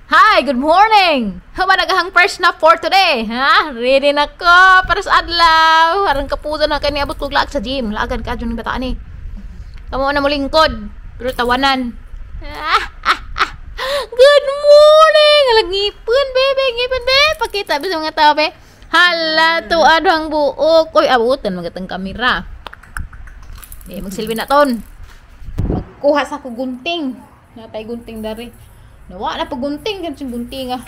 Hi, good morning! Human nagahang fresh na for today, ha? Ready na ko para sa adlaw. Harang kapuso na kay niabot kog laag sa gym. Laagan ka dyan ng bataan eh. Kamo na mo lingkod. Pero tawanan. Good morning! Alag ngipon, bebe. Ngipon, bebe. Pakita ba sa mga tao, be? Hala, tuad ang buok. Uy, abutan magatang kamera. Eh, magsilbi na ton. Magkuha sa ko gunting. Natay gunting dari. Nawa na pag gunting. Ganun gunting ah.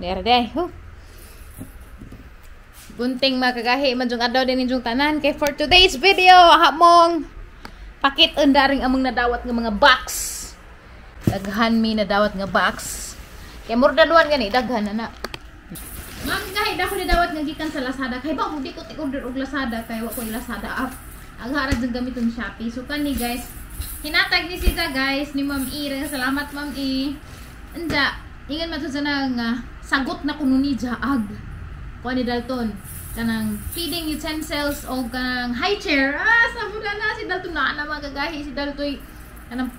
Dere de. Huh. Gunting, mga kagahi, man jung adlaw din inyong tanan kay for today's video hamong pakit daring among nadawat nga mga box. Daghan mi nadawat nga box. Kay more than one gani, daghan na na. Mga kagahi, dako nadawat nga gikan sa Lazada. Kay ba di ko order og Lazada kay wa ko Lazada app. Ang harad jung gamiton Shopee. So kani guys, hinatag ni siya guys ni Ma'am E. Salamat, Ma'am E. Anja, ingan man sa nang sagot na kuno ni Jaag. Kuha ni Dalton kanang feeding utensils o kanang high chair. Ah, sabula na si Dalton na na mga kagahi si Dalton kanang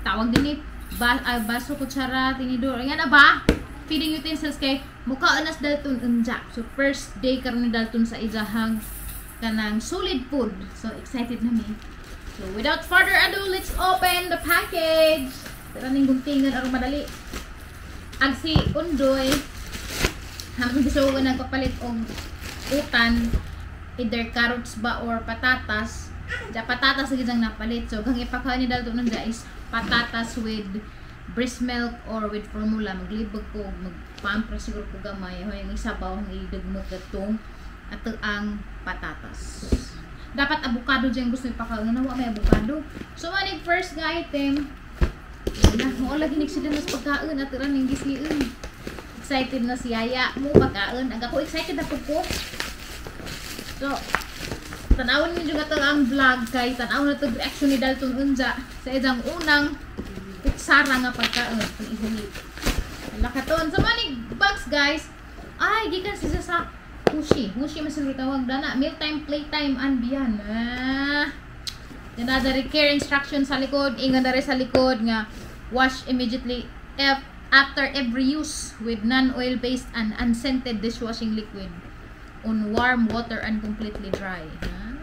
tawag din ni baso, kutsara, tinidor. Nga na ba? Feeding utensils kay mukha na si Dalton unja. So first day karon ni Dalton sa ijahang kanang solid food. So excited na mi. So without further ado, let's open the package. Tara ning guntingan aron madali. Ag si Undoy, hamon gusto ko nagpapalit og utan, either carrots ba or patatas. Ja patatas lagi jang napalit. So gang ipakaon ni Dalton nun is patatas with breast milk or with formula. Maglibog ko, magpampra siguro ko gamay. Hoy, ang isabaw ang idagmot katong ato ang patatas. Dapat avocado dyan gusto ipakaon. Nga may avocado. So manig first nga item. Na, mo lagi nagsidan mas pagkaon at ran ning gisiun. Excited na si Yaya mo pagkaon. Ang ako excited na ko. So, tanawon ninyo nga ang vlog kay tan-awon na to reaction ni Dalton unja sa isang unang kutsara nga pagkaon pag ihuli. Hala katon sa manig box guys. Ay, gikan siya sa Hushi. Hushi man siguro tawag dana. Mealtime, playtime, and beyond. Ah. Yan dari care instruction sa likod. Ingon dari sa likod nga wash immediately after every use with non-oil based and unscented dishwashing liquid on warm water and completely dry. Ah,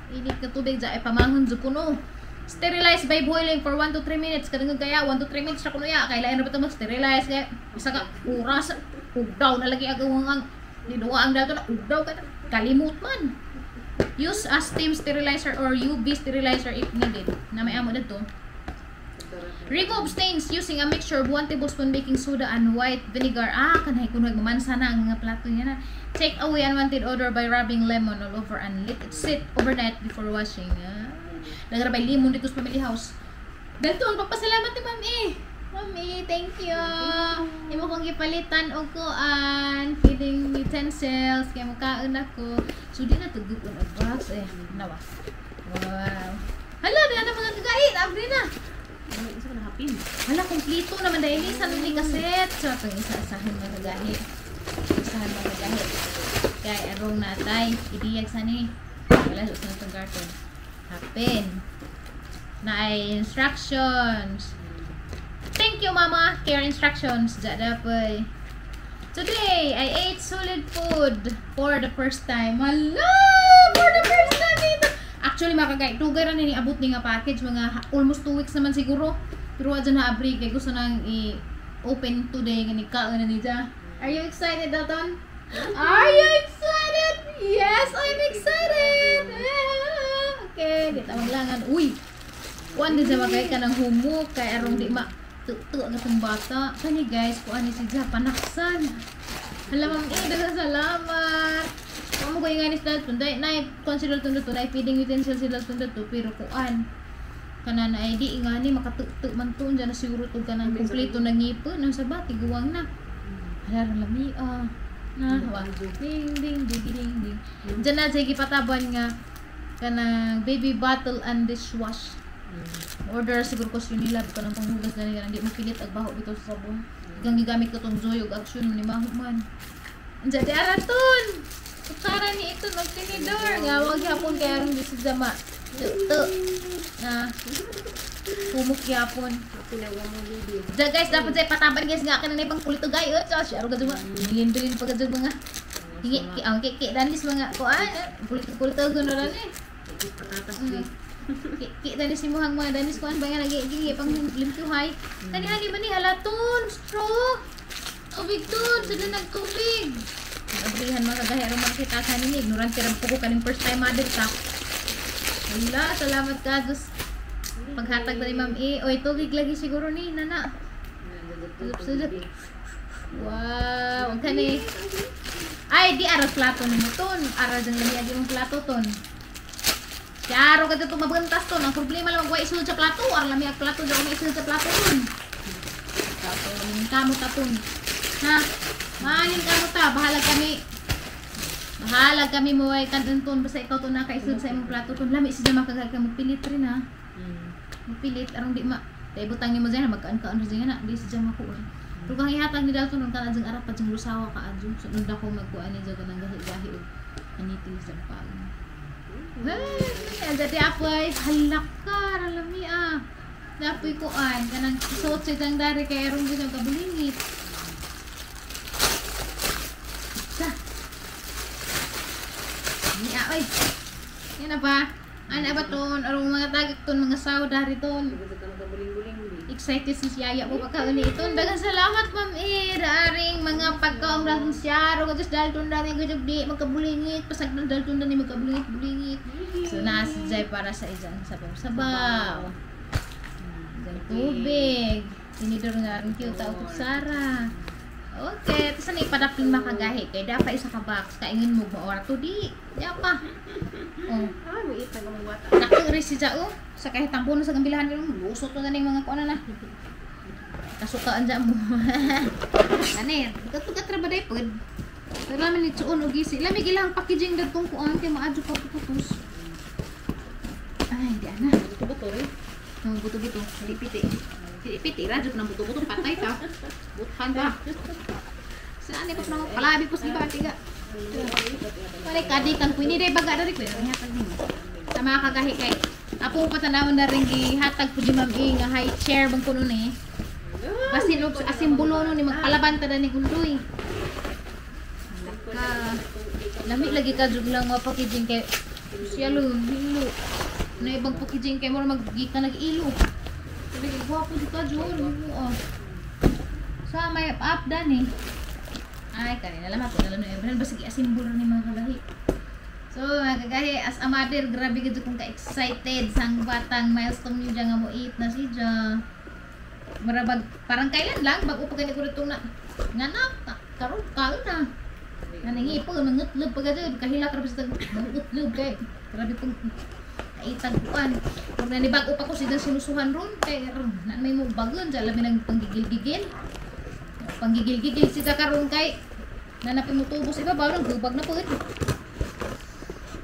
init nga tubig dya ay pamangon jud kuno. Sterilize by boiling for 1 to 3 minutes. Kadungog kaya 1 to 3 minutes ra kuno ya. Kay lain ra ba mag-sterilize kay isa ka oras ugdaw na lagi ang ang niduwa ang dato na ugdaw ka kalimut man. Use a steam sterilizer or UV sterilizer if needed. Na may amo dito. Remove stains using a mixture of 1 tablespoon baking soda and white vinegar. Ah, kanay kuno mamansa na ang mga plato niya na. Take away unwanted odor by rubbing lemon all over and let it sit overnight before washing. Ah, nagrabay limon dito sa family house. Dalton, pagpasalamat ni Ma'am E. Ma'am E, thank you. Imo kong gipalitan og kuan feeding utensils kay mukaon ako. So di na tuguon og box eh. Nawa. Wow. Hala, di na mga kagait. Abri na. Hala, kumplito naman dahil sa ni kaset. So, itong isa-isahan mga kagahi. Isahan mga kagahi. Kay arong natay. Idiyag sa ni. Wala sa itong karton. Happen. Na ay instructions. Thank you, Mama. Care instructions. Dadapoy. Today, I ate solid food for the first time. Hala! For the first time dito. Actually, mga kagay, dugay ra ni abot ni nga package. Mga almost 2 weeks naman siguro. Pero wa dyan na-abri. Kaya gusto nang i-open today. Gani ka na niya. Are you excited, Dalton? Are you excited? Yes, I'm excited! Ah, okay, di tawag langan. Uy! Kuan din sa magay ka ng humok. Kay arong di ma tu ang atong bata. Kani guys, kuan ni si Ja, panaksan. Hala, Ma'am E, daghang salamat. Kung mo ko yung ni Dalton, dahil na consider Dalton to, dahil feeding utensils si Dalton to, pero kuan kana na ay di nga ni makatutu man to dyan na siguro to kanang kumpleto na ngipon ang sabat iguwang na. Hala, lami ah. Na, wa. Ding ding ding ding ding. Diyan na siya gipataban nga kanang baby bottle and dishwash. Order siguro ko sa Unilab kanang panghugas na nila, hindi mo pilit ag baho bitaw sa sabon. Gang gigamit ko tong Joy ug Action ni maho man. Andiyan di araton. Kutsara ni ito og tinidor nga wag hapon kay aron di si Jama. Tu. Na. Humok yapon. Pinawa mo video. Da guys, dapat sa pataban guys nga kanan pang pulito gay. Oh, siya ro kadto. Bilin-bilin pa kadto mga. Hingi ki ang ki ki danis mga kuan. Pulito-pulito guno ra ni. Patatas di. Ki danis imuhang mga danis kuan ba nga lagi gingi pang limpiuhay. Kani hani man ni halaton, straw. Tubig ton, sa nagtubig. Abrihan mga kagahero mga kita kanini, ignorante ra po ko kaning first time mother ta. Wala, salamat ka Diyos. Paghatag na ni Ma'am E. Oy, tubig lagi siguro ni nana. Sulop, sulop. Wow, ang kani. Ay, di aras plato ni mo ton. Aras ang lami agi mong plato ton. Kyaro ka dito mabentas ton. Ang problema lang magwa isulod sa plato. Ara lami ang plato, di ako may sa plato ton. Plato, kamo ta ton. Ha? Manin kamo ta, bahala kami. Bahala kami mo ay kanton ton basta ikaw ton nakaisod sa imong plato ton. Lami siya makagag ka magpilit rin ha. Magpilit arong di ma tay butang nimo diyan magkaan-kaan ra diyan na di siya makuha. Pero kang ihatag ni Dalton kung kana diyang arap pa diyang lusawa ka adyo. Sunod ako magkuan ni dyan ng gahi-gahi og aniting sa pag. Hey, dati apoy halak ka ralami ah. Dapoy kuan kanang suot sa diyang dari kay aron gyud ang kabulingit. Sa. Ni ah, oy. Yan na ba? Ana ba ton? Arong mga tagak ton mga saw dari ton. Excited si Yaya mo pagkauli ito. Daghang salamat, Ma'am E. Aring mga pagkaong daghang siya. Ro kados dalton dani gud di magkabulingit. Pasag ng dalton dani magkabulingit bulingit. So nasa jay para sa isang sabaw-sabaw. Diyan tubig. Tinidor nga rin cute tao kutsara. Okay, tapos ano ipadapin makagahi kay dapat isa ka box kaingin mo ba to di. Ya pa. Oh. Ah, mo itag ang bata. Nakuri si Jao sa kahit tampo na sa gambilahan pero lusot na ning mga kuan na. Kasukaan dyan mo. Ano bukat-bukat ra ba day pod? Pero lami ni tsuon og gisi. Lami gilang packaging dadtong kuan kay maadyo pa putos. Ay, di ana. Buto-buto rin. Ang buto-buto, dili piti. Dili piti ra jud nang buto-buto patay ta. Buthan ta. Saan ni pa palabi pos di ba tiga. Wala kadi kang kuini day baga dari ko hatag nimo. Sa mga kagahi kay apo pa tanawon na rin gihatag po di Ma'am E nga high chair bang kuno ni. Basin og asimbolo no ni magpalaban ta ni gundoy. Ka lami lagi ka jud lang mga packaging kay siya lo hilo. Na ibang packaging kay mo maggi ka nag-ilo. Sabi ko gwapo jud ka jud oh. Sa may up dan eh. Ay, kanina lang ako na lang na basta gi-asimbolo ni mga kagahi. So, mga kagahi, as a mother, grabe gid kong ka-excited sang batang milestone niyo nga mo eat na si Ja. Marabag, parang kailan lang, bago pa gani ko ditong na, nganak, karon kaon na. Nanangipo, mangutlog pa gani, kahilak ra basta mangutlog kay. Grabe pong kaitag kuan. Kung nanibago pa ko siya sinusuhan ron, kay na may mo bagon, sa labi ng panggigil-gigil. Panggigil-gigil siya karon kay nanapin mo tubos iba ba nang gubag na po ito.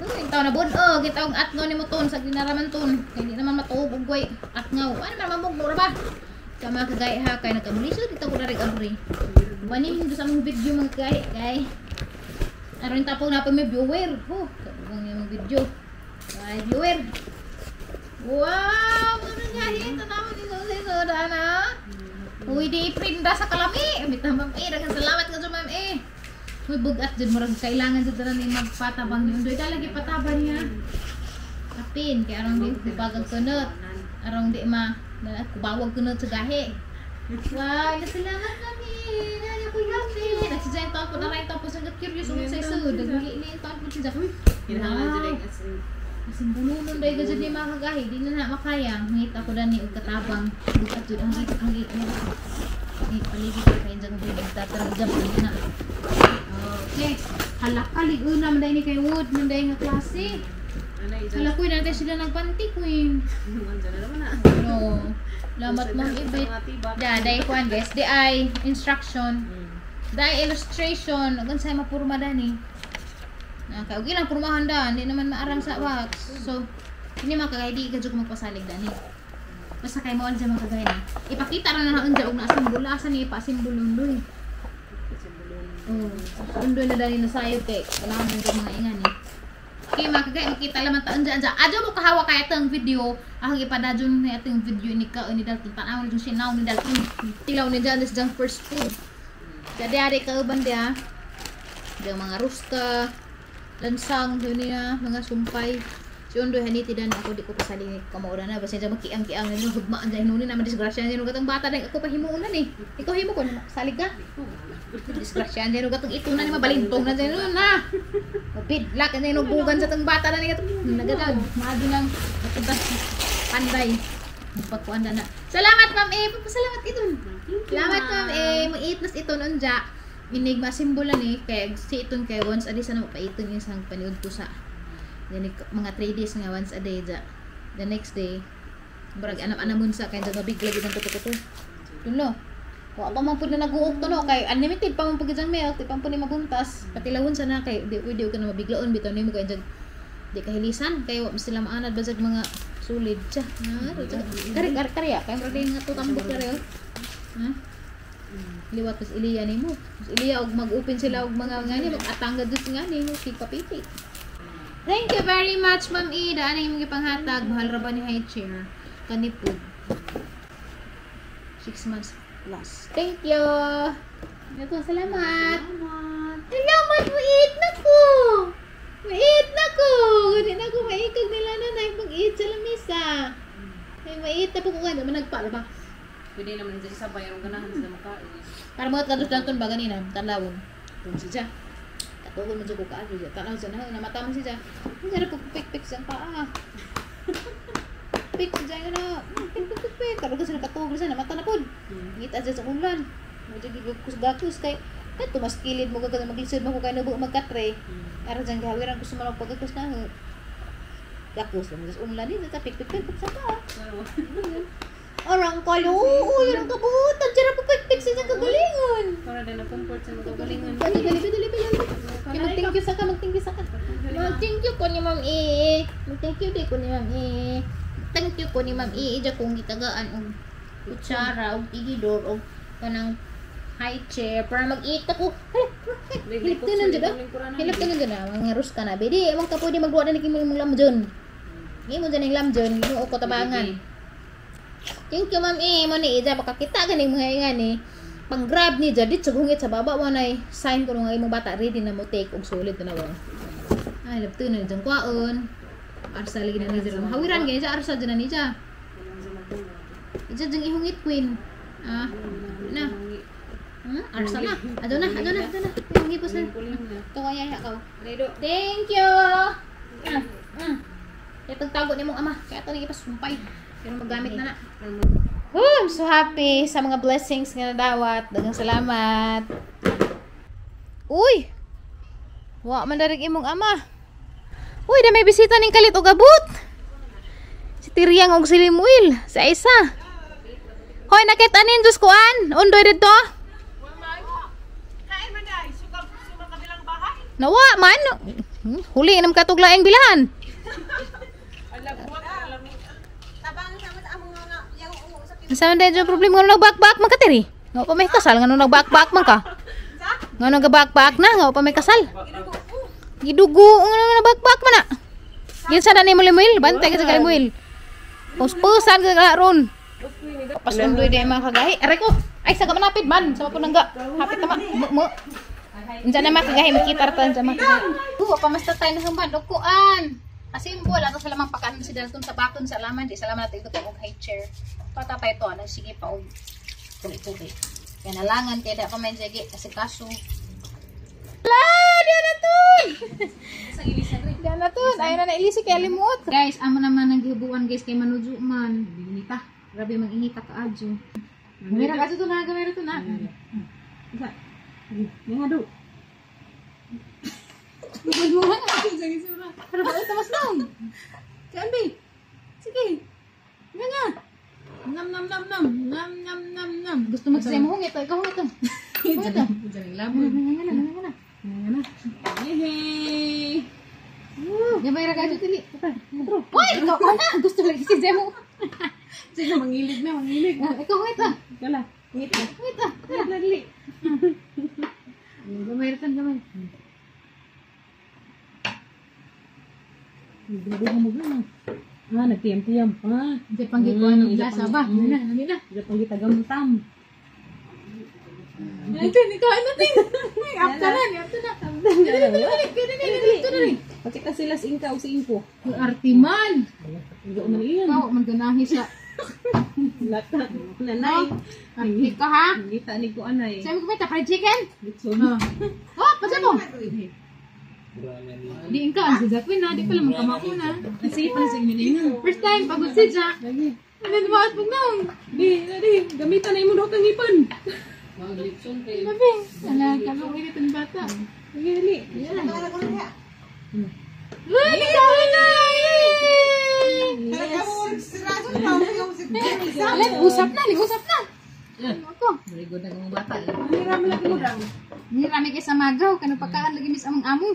Uy, taon na bun-og, itawang atngaw ni mo ton sa ginaraman ton. Kay di naman matuog og way atngaw. Ano man mamugno ra ba? Sa mga kagay ha kay nagkabulisod dito ko dareg abri. Wani mo sa among video mga kagay kay. Aron tapong na pa may viewer. Ho, kabugong niya mga video. Ay, viewer. Wow, ano nga ito naman ni so na. Uy, di prinda sa kalami. Bitaw Ma'am E, daghang salamat ka Ma'am E. Uy, bugat jud murag kailangan jud na ni magpatabang ni Undoy. Lagi pataban niya. Kapin kay arong di kubagag kunot. Arong di ma kubawag kunot sa gahi. Wow, salamat kami. Nani ko happy. Nagsijain to ako na rin tapos ang curious ug sa isud. Nagli ni taon po siya. Uy, Kinahanglan jud as in Asin bulunon dahil gajud ni mga kagahi, di na na makaya. Ngit ako dani og katabang. Bugat jud ang ang ni paligid ko kay dyan bubog tatarang dyan na. Okay. Hala ka liguna man ni kay Wood man nga klase. Hala ko natin sila nagpanti queen. No. Lamat mong ibit. Da day kuan guys, di ay instruction. Day illustration, ug unsay mapurma dani. Naka og ilang purmahan da, hindi naman maaram sa wax. So, hindi mga kagay di ka jud magpasalig dani. Basta kay mo sa mga kagay ni. Ipakita ra na unja og naasimbolo asa ni ipa-asimbolo undoy. Oh, undoy na dani nasayod kay kailangan mo mga ingani. Okay, mga kagay, makita laman taon dyan dyan. Adyo mo kahawa kaya itong video. Akong ipadadyon na itong video ni ka ni Dalton. Tanaw ni sinaw ni Dalton. Tilaw ni dyan, this dyan first food. Jadi ari kauban dia. Diyang mga ruska, lansang, yun niya, mga sumpay. Si Undoy haniti dan ako di ko pasaling kamao na basta dyan makiang-kiang nino hugmaan dyan hinunin naman disgrasya dyan gatong bata dahil ako pahimuunan eh. Ikaw himo ko salig ka. Disgrasya dyan gatong ito na ni mabalintong na dyan na. Mabidlak dyan bugan sa tong bata na ni gatong nagadag maado nang matudas panday. Pagkuan na. Salamat, Ma'am A. Papasalamat iton. Salamat, Ma'am A. Maiit nas iton unja. Inig masimbolan eh kay si iton kay once a day sana mapaiton yung sang paniud ko sa then mga 3 days nga once a day ja. The next day murag anam-anamon sa kay mabigla gid ang kuto-kuto. Tuno. Wa pa man pud na naguok to no kay unlimited pa man pud gyud ang milk, di pa man pud ni mabuntas. Patilawon sa na kay di pwede ka na mabiglaon bitaw nimo kay jag di kahilisan kay wa sila maanad basag mga sulid siya. Kari kari kari ya kay murag nga tutambok kari oh. Ha? Liwat pas Iliya nimo. Pas Iliya og mag-open sila og mga ngani mag-atanga jud ngani kapiti. Thank you very much, Ma'am Ida. Ano yung mga panghatag? Mahal ra ba ni high chair? Kanipod. 6 months plus. Thank you! Ito, salamat! Salamat! Salamat! Maiit na ko! Maiit na ko! Gani na ko maikag nila na na mag-iit sa lamisa. Ay, maiit na po ko kaya. Managpala ba? Pwede naman dyan sa bayarong ganahan sila makain. Para mga kados lang ba ganina? Tanlawon. Kung siya. Katugon mo dyan ko kaadyo dyan. Tanaw siya na. Namata mo siya. Hindi na pagpik-pik siyang paa. Pik siya na. Pik, pik, pik, pik. Karoon kasi nakatugol siya. Namata na po. Ngita siya sa ulan. Medyo gigakos-gakos. Kay, kato mas kilid mo kagad. Maglisod mo ko kay nabuo magkatre. Aron dyan gahawiran ko sumanong pagkakos na. Gakos lang. Sa ulan din. Pik, pik, pik, pik sa paa. Orang kalo. Oo, yun ang kabuhutan. Diyan na pagpik sa dyan kagalingon. Para din na comfort sa mga kagalingon. Dali, dali, dali, dali. Mag-thank you sa ka, mag-thank you sa ka. Mag-thank you ko ni Ma'am E. Mag-thank you di ko ni Ma'am E. Thank you ko ni Ma'am E. Ija kong gitagaan og kutsara, og tigidor, og kanang high chair para mag-eat ako. Hilip ka nun dyan ah. Hilip ka nun dyan ah. Mga ruska na. Bidi, amang ka pwede magduwa na ni mong lamjon. Hindi mo dyan ang lamjon. Ginoo ko tabangan. Thank you, Ma'am E. Mo ni Ija, makakita ganing mga ingan eh. Pang-grab ni Ija, dito sa hungit sa baba mo na sign ko nga imong bata ready na mo take og solid na nawa. Ay, lapto na diyang kwaon. Arsa lagi na niya. Hawiran gani siya, arsa dyan na niya. Ija diyang ihungit, queen. Ah, na. Arsa na. Ado na, ado na, ado na. Hipos na. Ito kaya ya ka. Thank you. Itong tago ni mong ama. Kaya ito nagipasumpay. Pero magamit na na. Oh, I'm so happy sa mga blessings nga nadawat. Daghang salamat. Uy! Wa man darig imong ama. Uy, da may bisita ning kalit og abot. Si Tiryang og si Limuel sa isa. Hoy, nakita nin Diyos kuan. Undoy didto. Kain man ay sukal sa kabilang bahay. Nawa man. Huli nam katuglaeng bilahan. Sa man dahil problema nga nagbakbak man ka tiri. Nga pa may kasal nga nagbakbak man ka. Nga nagbakbak na nga pa may kasal. Gidugo nga nagbakbak man na. Ginsa na ni mo Limuel, bantay ka sa Limuel. Puspusan ka ka ron. Pasundoy di mga kagahi. Aray ko. Ay sa manapid man sa mapunangga. Hapit na ma. Mo. Unsa na mga kagahi makita ra ta unsa mga kagahi. Wa pa mas tatay na humban og kuan. Asimbol ato sa lamang pakaan si Dalton sa bakon sa laman di sa laman natin ito og high chair. Patatay to ana sige pa og puri-puri. Kaya nalangan kay da pa man sige kasi kaso. La, di na tun. Di na tun. Ay na nailisi kay limot. Guys, amo naman ang gihubuan guys kay manuju man. Inita. Grabe mang inita ka adyo. Gamera ka to na, gamera to na. Isa. Nga do. Ano ba ito mas long? Kaan ba? Sige. Nga nga. Nam nam nam nam. Nam nam nam nam. Gusto magsaya mo hungit. Ikaw hungit. Hungit. Nga na, nga na. Nga na. Yehey! Gamay ra ka dili. Uy, ikaw ka na. Gusto lagi si Zemo. Sige, mangilig na, mangilig. Ikaw hungit ah. Kala. Hungit na. Hungit ah. Hungit na dili. Gamay ra tan gamay. Grabe ka mo. Ah, nagtiyam-tiyam pa. Hindi panggikuan ng lasa ba? Nana, nana na. Hindi panggitagamtam. Ito, nikain natin. Ay, after na, after na. Dali, dali. Pakita sila sa ingka o sa ingko. Artiman. Hindi ko man iyan. Ikaw, mangganahi sa Lata. Nanay. Arti ka ha? Ngita ni ko anay. Sabi ko ba, fried chicken? Litson. Oh, pasa mo. Di ka, ang gagawin na. Di pala magkamako na. Sige pala sa inyo na. First time, pagod si Jack. Lagi. Ano na pag nang? Di, di. Gamitan na imo daw kang ipon. Sabi, ala, kalong init ang bata. Sige, dali. Uy, nikaw na! Yay! Alin, usap na, usap na. Ano ako? Very good na kang bata. Ang lagi mo dang. Hindi rami kay sa magaw, kano pagkaan lagi mis among amo.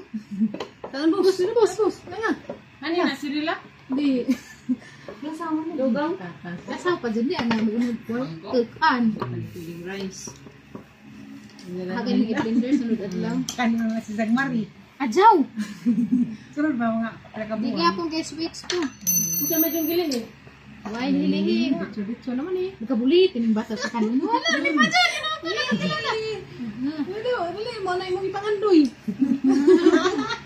Saan bus? Bus, bus, nga. Ano na, Cyrilla? Di. Lugaw? Kasaw pa dyan di, ang namin ko. Tukan. Feeling rice. Hagan yung i-blender, sunod adlaw. Kano nga si Zagmari. Adyaw! Sunod ba mga Di rakabuan? kaya pong kay switch to. Unsa man yung gilin eh? Why, hilihin. Bitso-bitso naman eh. Nagkabulit, yung bata sa kanon. Wala, di pa dyan! Wala, Dali, dali. Mo na imong ipangandoy.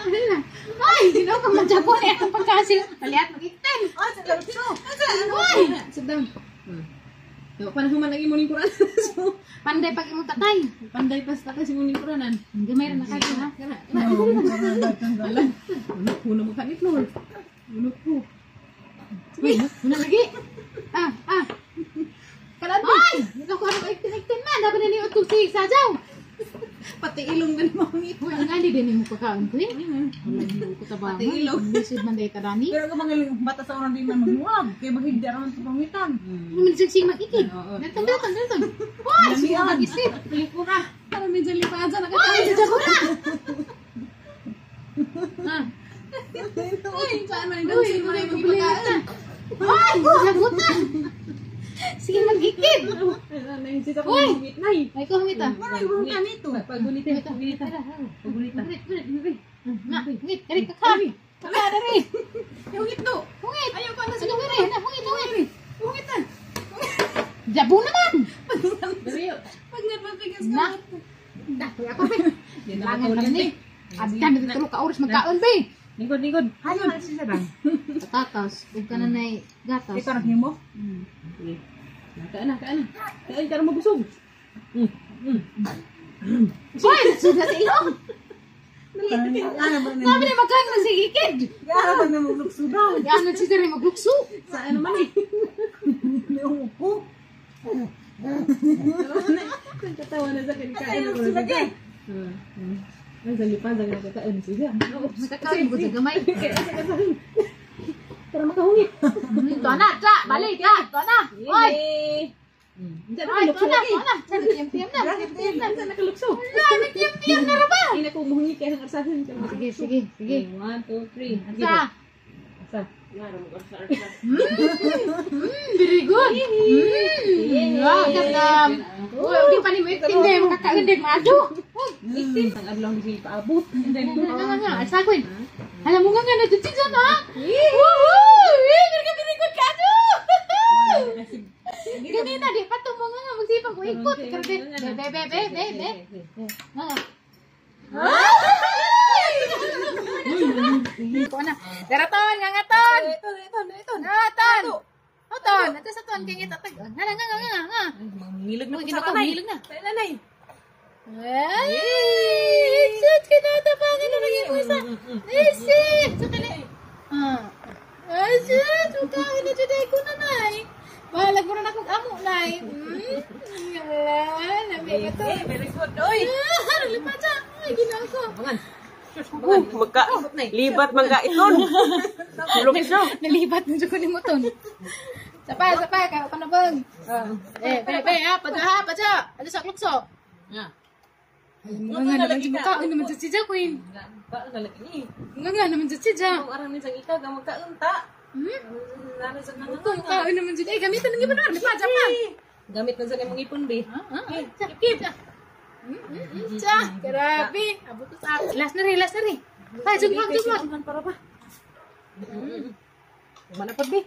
wala. Ay, ginawa ka madyabon eh. Ang pagkasin. Paliat, mag-itin. Ah, sa lalutso! Uy! Sit down. Yo, pa na human ang imong lingkuran. So, Panday pag imong tatay. panday pa sa kasi imong lingkuranan. Hindi mayroon na kayo ha. Kana. Ano ko na mukha ni Flor. Ano ko? Uy, muna lagi. Ah, ah. Kalan Ay! Ikaw ko ano iktin man. Dapat na niyo itong si Sajaw. Pati ilong na mo ngit. Uy, ang ali din mo pagkaon ko eh. Wala mo ko tabangan. Pati ilong. Lisod man dahil tarani. Pero kung mga bata sa unang di man maghuwag, kaya maghigda naman sa pangitan. Ano man sigsig mag-ikid. Dalton, dalton, dalton. Uy! Sige mag-isip. Lingkura. Para medyo lipahan sa Uy! nakatawa. Sajaw na! Ah. Uy, saan man Uy, dansin mo na imong ipakaon. Uy! Sagot na! Sige mag-ikid. Uy! Uy! Nay. Ay, ko humita. Wala yung ka nito. Pagunita, pagunita. Pagunita. Ngit, ngit, ngit. Ngit, dali kaka. Kaka, dali. Hungit do. Hungit. Ayaw ko na Sige, ngit, na, hungit, hungit. Hungit na. Jabo naman. Dali. Pag napapigas ka. Na. Da, ako be. Langan lang ni. Abdan, tulo ka oras magkaon be. Lingkod, lingkod. Ano man siya dang? Patatas, ug ka na nay gatas. Ito nang himo? Sige. Kaan na, kaan na. Kaan ka na mabusog. Uy, sud na sa ilong. Ano ba na? Sabi na magkaon na si ikid. Ano ba na maglukso daw? Yan na si Sir maglukso. Sa ano man eh. Yung upo. Nagkatawa na sa kinikain. Ay, lukso lagi. Ang salipan sa kinakain siya. Magkakaon ko sa gamay. Kaya sa kasahin. Para makahungit. Ito na, ta, balik ta, ito na. Oy, Diyan oy, nakalukso ito na, lagi. ito na. Tiyam-tiyam na, tiyam-tiyam na. Diyan nakalukso. Wala, nagtiyam-tiyam na ra ba? Ay, naku, muhungit kaya ng arsahin. Sige, sige, sige. 1, 2, 3. Sa. Asa. Very good. Wow, ganda. Uy, di pa ni mo iktinde, makakaundig maadyo. Itim. Ang adlaw ni siya paabot. Nga nga nga, asa ko. Alam mo nga nga na dito na. Woohoo! Eh, very good, very good kato. Ganina di pa tumo nga nga magsipag ko ikot. Grabe. Be be be be be. Nga nga. Ko na. Daraton nga nga ton. Ito, ito, ito. Nga ton. O ton, ato sa ton kay kita tag. Nga nga nga nga nga. Mangilog na Uy, po sa ginoo ko, kanay. mangilog na. Nanay. Ay! Sut kinatapangan na naging pusa. Isip! Sa kali. Ah. Ay, sut! Mukhain na dyan ko na, nay. Bahalag mo na akong amo, nay. Wala. Lami ka to. Very good. Oy. Ah, nalipat siya. Ay, ginawa ko. Bangan. Magka, libat mangga iton. Lukso. Nalibat na dyan ko ni Moton. Sapa, sapa. Kaya pa na bang. Eh, pe, pe, ha. Padya, ha. Padya. Ano sa klukso? Ah. Nga nga naman si mukha. Ano naman sa si Queen. Ba, galak ni. Nga nga naman sa si Ang aram ni sang ikaw magkaunta. Hmm? Naro sa nga. Ito, mukha naman sila. Eh, gamitan ng iba na. Di pa, pa. Gamit na sa imong ipon be. Ah, ah, ah. Kip, kip. Tsa, grabe. Abot ko sa akin. Last na rin, last na rin. Ay, jugmag, jugmag. Para ba? Ugma na pud bi.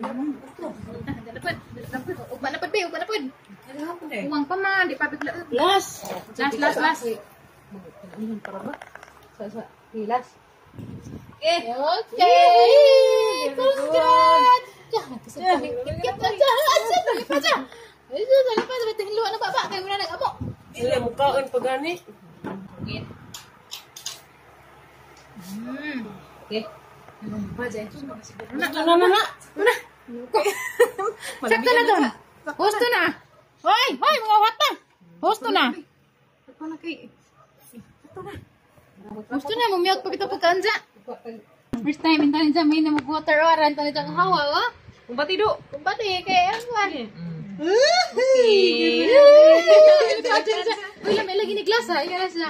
Dalapad. Ugma na pud bi, ugma na pud. Uwang pa man, di pa bigla. Last. Last, last, last. Para ba? Sa hilas. Okay. Okay. Congrats. Sila mukaon pa gani. Okay. Na na na. Sakto na doon. Husto na. Hoy, hoy, mga wata. Husto na. Husto na, mumiyag pa bitaw pagkaanza. First time, intan niya may na mag-water or antan niya ang hawa, oh. Kumbati do. Kumbati, kay ang kuwan. Uy, lami lagi ni glass ha. Iya siya.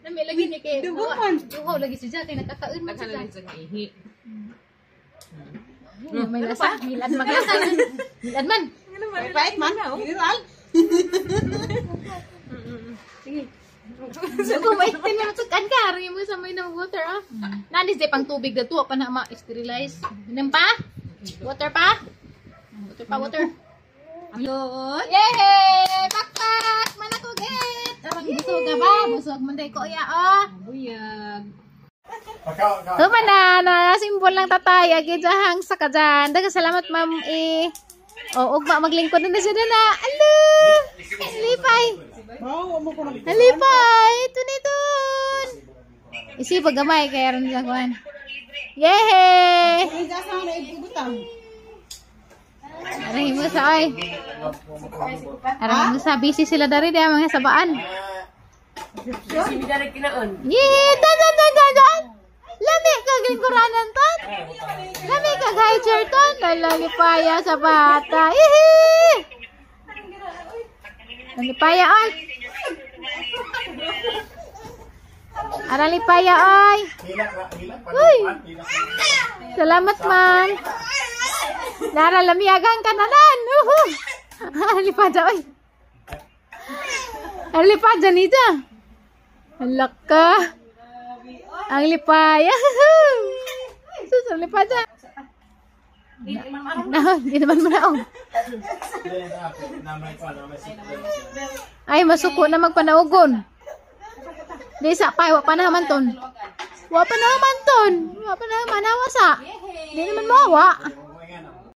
Lami lagi ni kay. Dugaw lagi siya kay nakakaon man siya. Ihi. May lasa, milad maglasa. Milad man. Pait man. Literal. So kung may 10 minutes kan ka, rin mo sa may na water ah. Nanis di pang tubig na tuwa pa na ma-sterilize. Inom pa? Water pa? Water pa, water. Ayun. Yay! Pakpak! Manakugit! Arang busog ka ba? Busog man day ko ya oh. Buyag. Human na, na simbol lang tatay agi jahang sa kajan. Daghang salamat ma'am eh. O ugma maglingkod na siya na. Alo! Lipay. Lipay, tuniton. Isipag gamay kay aron sa kuan. Yehey! Aray mo sa ay. Aray mo sa busy sila dari di mga sabaan. Si Midara kinaon. Yee! Tan tan tan tan tan! Lami ka lingkuranan tan! Lami ka high chair tan! Lalipaya sa bata! Yee! Lalipaya ay! Aralipaya ay! Uy! Salamat man! Lara lamiagan ka na nan! Uhu! Aralipaya ay! Aralipaya nita! Alak ka. Ang lipaya. Sus, ang lipaya. Na, hindi naman mo na. Ay, masuko na magpanaugon. Di sa pa, wa pa naman ton. Wa pa naman ton. Wa pa naman, hawa sa. Di naman mawa.